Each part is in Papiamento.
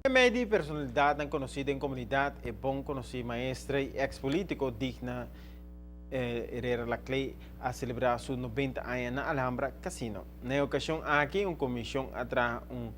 Meimei di personalidadnan konosí den komunidat, e bon konosí maestra i eks polítiko Digna Herrera Laclé a selebrá su 90 aña na Alhambra Casino. Na e okashon aki un komishon a traha un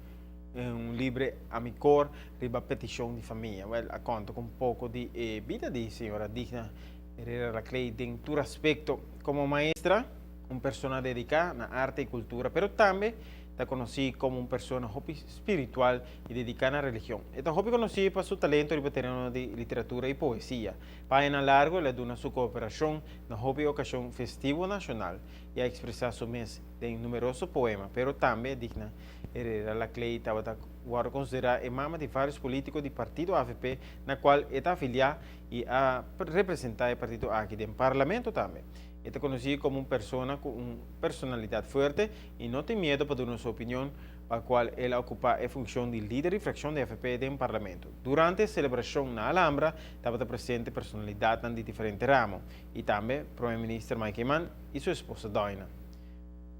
un libre amicor riba petishon di famia. Wèl, a konta ku un poko di e bida di señora Digna Herrera Laclé den tur aspekto. Komo maestra, un persona dediká na arte i kultura, pero tambe ta konosí komo un persona hopi spiritual i dediká na religion. E ta hopi konosí pa su talento riba tereno di literatura i poesia. Pa añanan largu el a duna su kooperashon na hopi okashon festivo nashonal i a ekspresá su mes den numeroso poema, pero tambe Digna Herrera Laclay tabata wòrdu konsiderá e mama di vários polítiko di partido avp na kual e ta afiliá i a representá e partido aki den parlamento tambe. E ta konosí komo un persona ku un personalidat fuerte i no tin miedu pa duna su opinion, pa kual el a okupá e funshon di lider di frakshon di avp den parlamento. Durante e selebrashon na Alhambra tabata presente personalidatnan di diferente ramo i tambe Prome Minister Mike Eman i su esposa Doina.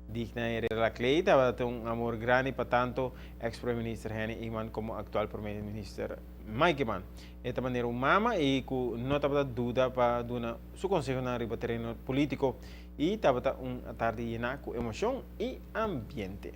Digna Herrera Laclay tabata un amor grandi pa tanto ex Prome Minister Henny Eman komo aktual Prome Minister Mike Eman. E ta manera un mama i ku no tabata duda pa duna su konsehonan riba tereno polítiko i tabata un atardi yená ku emoshon i ambiente.